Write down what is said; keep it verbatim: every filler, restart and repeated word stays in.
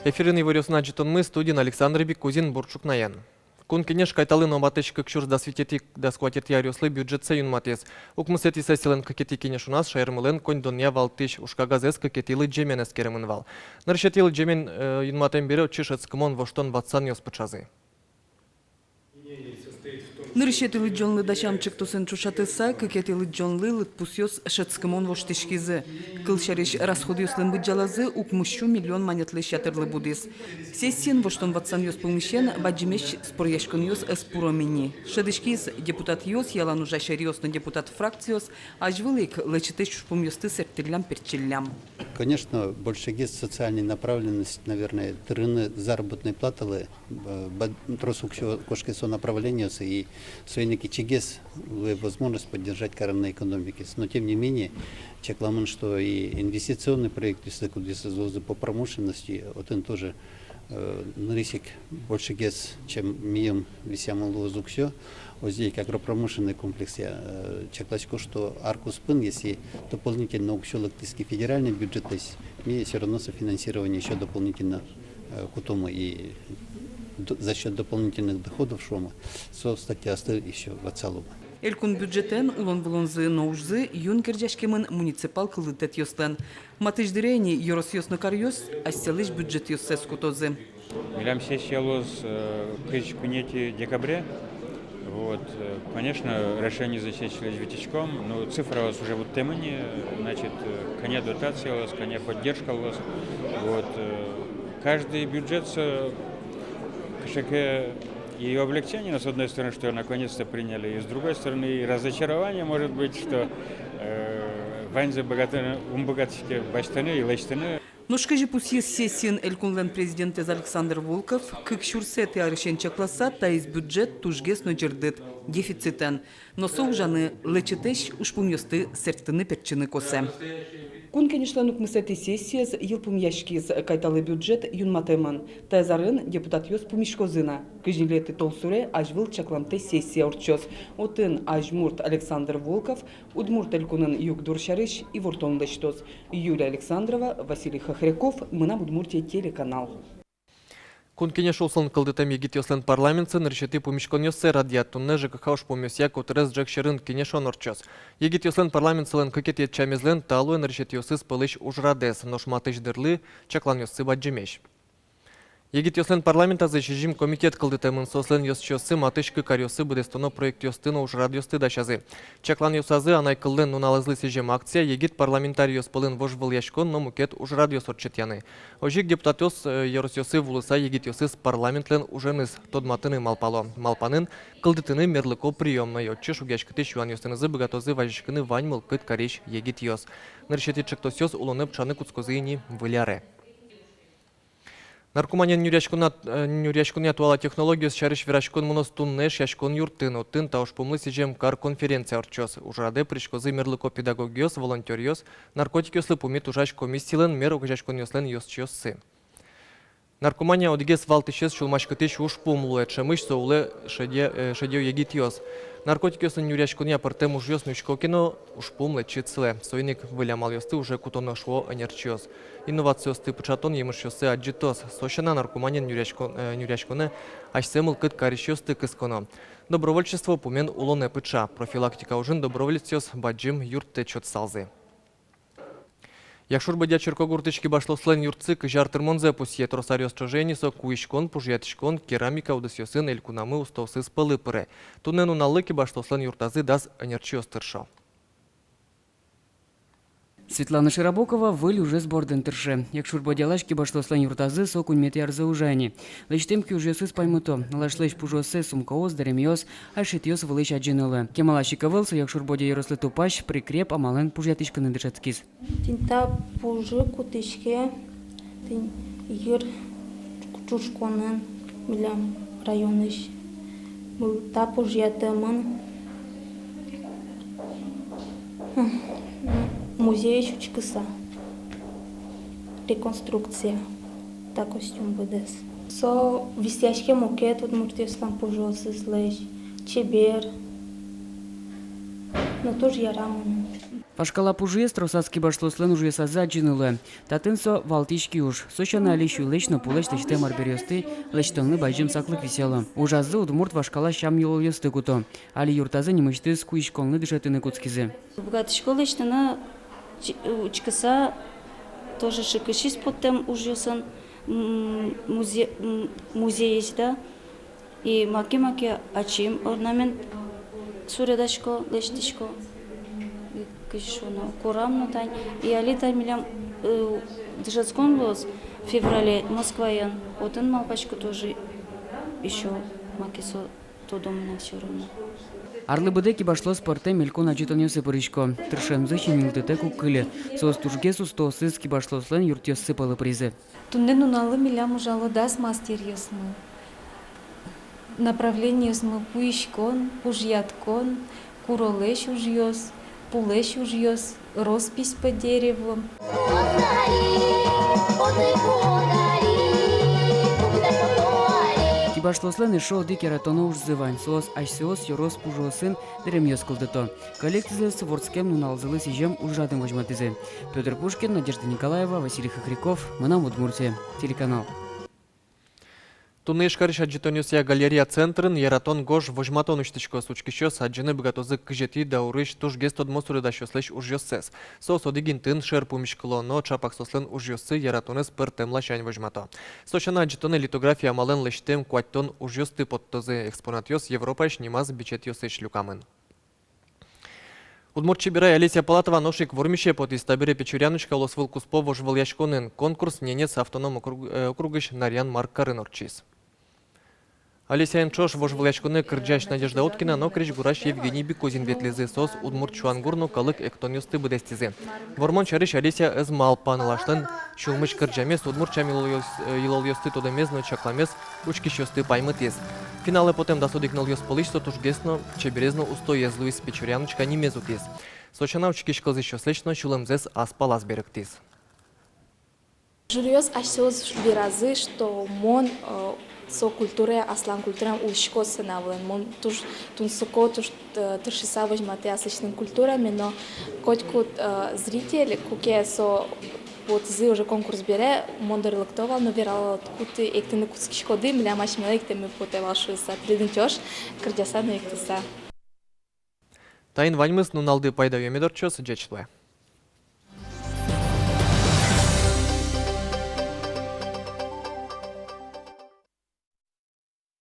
Эфирын иворъёсын адӟытонмы, студиын Александр Бикузин. Бур ӵукнаен. Кун Кенеш кайталы но матысь кык сюрс дас витетӥ, дас куатетӥ аръёслы бюджетсэ юнматӥз. Укмысэтӥ сессилэн кыкетӥ кенешоназ шаермылэн коньдонъя валтӥсь ужкагазэз кыкетӥ лыдӟемен эскеремын вал. Нырысетӥ лыдӟемен, э, юнматэм бере отчы шӧдскымон воштон-ватсанъёс пыӵазы. Нырысетӥ лыдӟонлы дасям ӵектосэн ӵошатыса, кыкетӥ лыдӟонлы лыдпусъёс шӧдскымон воштӥськизы. Кылсярысь, расходъёслэн быдӟалазы укмыс сю миллион манетлэсь ятырлы будӥз. Сессиын воштон-ватсанъёс пумысен бадӟымесь споръяськонъёс ӧз пуро ини. Шӧдӥськиз: депутатъёс, ялан ужась ёросъёс но депутат фракциос азьвыл ик лэчытэсь ужпумъёсты сэрттӥллям-пертчиллям. Конечно, большегес социальной направленность, наверное, тырыны заработной платалы, э, ба-, трос уксё кошке со направлениосы, и соин ик ичигес луэ возможность поддержать карыны экономикаез. Но тем не менее, чакламын, что и инвестиционный проектъёсты, кудъёсыз луозы по промышленности, отын тоже, э, нырысь ик большегес, чем миым висъямын луоз уксё, озьы ик агропромышленный комплексъя, э, чакласько, что ар куспын, если дополнительно уксё лыктӥз ке федеральный бюджетлэсь, ми всё равно софинансирование ещё дополнительно, э, кутомы и д-, за счёт дополнительных доходов, шуомы, со статьяосты ещё ватсаломы. Элькун бюджетэн улон-вылонзы но ужзы юн герӟаськемын муниципал кылдытэтъёслэн. Матысь дыре ини ёросъёс но каръёс асьсэлэсь бюджетъёссэс кутозы. Милям сессия луоз, э, кызь куинетӥ декабре. Вот, э, конечно, решениезэ сессилэсь витиськом. Ну, цифраос уже вуттэмын ини, значит, э, кӧня дотация луоз, кӧня поддержка луоз. Вот, э, каждый бюджет со кыӵе ке и облегчение, но, с одной стороны, что наконец-то приняли, и с другой стороны, и разочарование может быть, что, э, ваньзэ быгатыны, ум быгатӥське басьтыны и лэсьтыны. Нош кызьы пусйиз сессиын Элькунлэн президентэз Александр Волков, кык сюрсэтӥ арысен чакласа, таиз бюджет тужгес но ӟырдыт, дефицитэн. Но со ужаны, лэчытэсь ужпумъёсты сэрттыны-пертчыны косэ. Кун Кенешлэн укмысэтӥ сессиез йылпумъяськиз, кайталы бюджет юнматэмын. Таиз арын депутатъёс пумиськозы на, кызь ньылетӥ толсуре азьвыл чакламтэ сессия ортчоз. Отын азьмурт Александр Волков Удмурт Элькунын югдур сярысь ивортон лэсьтоз. Юлия Александрова, Василий Хохряков, «Мынам Удмуртие» телеканал. Кун Кенеш улсын кылдытэм егитъёслэн парламентсы нырысетӥ пумиськонъёссэ радъя. Туннэ ЖКХ ужпумъёсъя котырес ӝӧк сьӧрын кенешон ортчоз. Егитъёслэн парламентсылэн кыкетӥ ӧтчамезлэн та луэ нырысетӥосыз пӧлысь ужрадэз, нош матысь дырлы чакланъёссы бадӟымесь. Егитъёслэн парламентазы сизьым комитет кылдытэмын, соослэн ёзчиоссы матысь кык аръёсы быдэстоно проектъёсты но ужрадъёсты дасязы. Чакланъёсазы анай кыллэн нуналэзлы сӥзем акция, егит парламентарийёс пӧлын вожвылъяськон но мукет ужрадъёс ортчытъяны. Озьы ик депутатъёс, э, ёросъёсы вуылыса, егитъёсыз парламентлэн уженыз тодматыны малпало. Малпанын кылдытыны мерлыко приёмной, отчы шугъяськытӥсь юанъёсынызы быгатозы вазиськыны вань мылкыд карись егитъёс. Нырысетӥ ӵектосъёс улонэ пыӵаны кутскозы ини выль аре. Наркоманиен нюръяськонад-, э, нюръяськонъя туала технологиос сярысь вераськон мыноз туннэ Эшъяськон юртын. Отын та ужпумлы сӥзем кар конференция ортчоз. Ужрадэ пыриськозы мерлыко педагогъёс, волонтёръёс, наркотикъёслы пумит ужась комиссилэн, мер огазеяськонъёслэн ёзчиоссы. Наркомания одӥгез валтӥсез сюлмаськытӥсь ужпум луэ, ӵемысь со улэ шеде-, э, шедё егитъёс. Наркотикъёсын нюръяськонъя пӧртэм ужъёс нуисько ке но, ужпум лэчыт сылэ. Соин ик выль амалъёсты уже кутоно, шуо ӧнерчиос. Инновациосты пыӵатон емышъёссэ адӟытоз. Со сяна, наркоманиен нюръяськон-, э, нюръяськонэ асьсэ мылкыд карисьёсты кысконо. Добровольчество пумен улонэ пыӵа. Профилактика ужын доброволецъёс бадӟым юрттэт сётысалзы. Якшур-Бӧдья черкогуртысь кибашлыослэн юртсы кызь ар тырмонзэ пусъе. Трос аръёс ӵоже ини со куиськон, пужъятӥськон, керамика удысъёсын элькунамы устоосыз пӧлы пыре. Туннэ нуналлы кибашлыослэн юртазы дас ӧнерчиос тыршо. Светлана Широбокова выль ужез бордын тырше. Якшур-Бӧдьялась кибашлыослэн юртазы со куиньметӥ арзэ ужа ини. Лэсьтэм киужъёсыз паймыто: нылашлэсь пужыоссэс сумкаос, дэремъёс, ошытъёс вылысь адӟыны луэ. Кемалась ик ӧвӧл со Якшур-Бӧдья ёрослы тупась прикреп амалэн пужъятӥськыны дышетскиз. Тӥни та пужы кутӥське тӥни йыр ӵушконын милям районысь. Та пужъятэмын музейысь учкыса. Реконструкция. Та костюм быдэс. Со висъяське мукет удмуртъёслэн пужыосызлэсь, чебер. Но туж яра мыным. Вашкала пужыез тросаз кибашлыослэн ужъёсазы адӟыны луэ. Татын со валтӥсь киуж. Со сяна али сюйлэсь но пулэсь лэсьтэм арбериосты лэсьтонлы бадӟым саклык висъяло. Ужазы удмурт вашкала сям-йылолъёсты куто. Али юртазы нимысьтыз куиськонлы дышетыны кутскизы. Быгатӥсько лэсьтыны, чи-, учкыса, тоже шыкысьтыз поттэм ужъёсын, м, музе-, м, музейысь, да. И маке-маке ачим орнамент суредасько, лэсьтӥсько. И кызьы шуоно, корам но тань. И али тань милям, э, дышетскон луоз феврале Москваын. Отын, малпасько, тоже ещё маке со тодом на всё равно. Арлы быдэ кибашлыос пӧртэм элькун адӟытонъёсы пырисько. Тыршемзы синйылтытэк уг кыльы. Соос тужгес устоосыз кибашлыослэн юртъёссы пӧлы пыризы. Туннэ нуналлы милям ужало дас мастеръёсмы. Направлениосмы: куиськон, пужъяткон, куролэсь ужъёс, пулэсь ужъёс, роспись по дереву. Кибашлыослэн эшшо одӥг яратоно ужзы вань. Соос асьсэос ёрос пужыосын дэремъёс кылдыто. Коллекцизэс вордскем нуналзылы сӥзем ужрадын возьматӥзы. Пётр Пушкин, Надежда Николаева, Василий Хохряков, «Мынам Удмуртие» телеканал. Туннэ Ижкарысь адӟытонъёсъя «Галерея» центрын «Яратон гож» возьматон усьтӥськоз. Учкисьёс адӟыны быгатозы кызетӥ даурысь тужгес тодмо суредасьёслэсь ужъёссэс. Соос одӥг интыын шер пумиськыло, но чапак соослэн ужъёссы яратонэз пӧртэм ласянь возьмато. Со сяна, адӟытонэ литография амалэн лэсьтэм куатьтон ужъёсты поттозы. Экспонатъёс Европаысь нимаз бичетъёсысь люкамын. Удмурт чеберай Олеся Полатова нош ик вормисе потӥз. Табере «Печоряночка» улосвыл куспо вожвылъяськонын. Конкурс Ненец автоном округ-, э, округысь Нарьян-Марккарын ортчиз. Олесяен ӵош вожвылъяськонэ кырӟась Надежда Уткина но крезьгурась Евгений Бекузин ветлӥзы. Соос удмурт сюан гур но калык эктонъёсты быдэстӥзы. Вормон сярысь Олеся ӧз малпа, нылашлэн сюлмысь кырӟамез, удмурт сям-йылолъёс-, э, йылолъёсты тодэмез но чакламез учкисьёсты паймытӥз. Финалэ потэм дас одӥг нылъёс пӧлысь со тужгес но чеберез но устоез луиз, «Печоряночка» нимез утӥз. Со сяна, учкись кылзӥсьёслэсь но сюлэмзэс ас палаз берыктӥз. Жюриос асьсэос веразы, что мон, э, со культурая, аслам культураям улӥсько сцена вылын. Мон туж тунсыко, туж, э, тыршыса возьматӥ аслэсьтым культураме, но котькуд, э, зритель, куке со потӥзы уже конкурс бере, мон доры лыкто вал но верало: «Куты эктыны кутскиськоды, милям асьмелы эктэммы потэ вал», — шуыса. Тӥледын ӵош кырӟаса но эктыса. Таин ваньмыз. Нуналды пайдаё мед ортчоз. Ӟеч луэ.